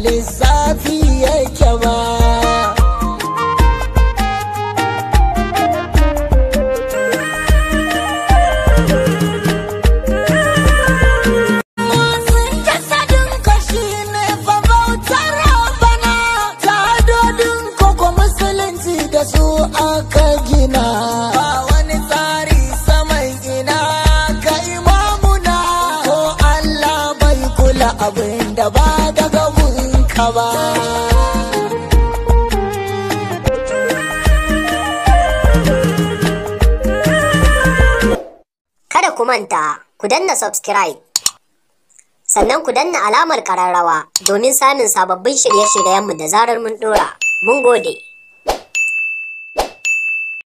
Lissafi yake ba. Motsin jasadin kashi ne fa bautar Rabbana, tadodin koko musulunci da su aka gina. Ba wani tsari saman ina ka imamuna, ko Allah bai kula abin da ba daga gunka ba. Kada ku manta, ku danna subscribe. Sannan ku danna alamar kararrawa domin samun sababbin shirye-shiryenmu da zarar mun dora. Mun gode.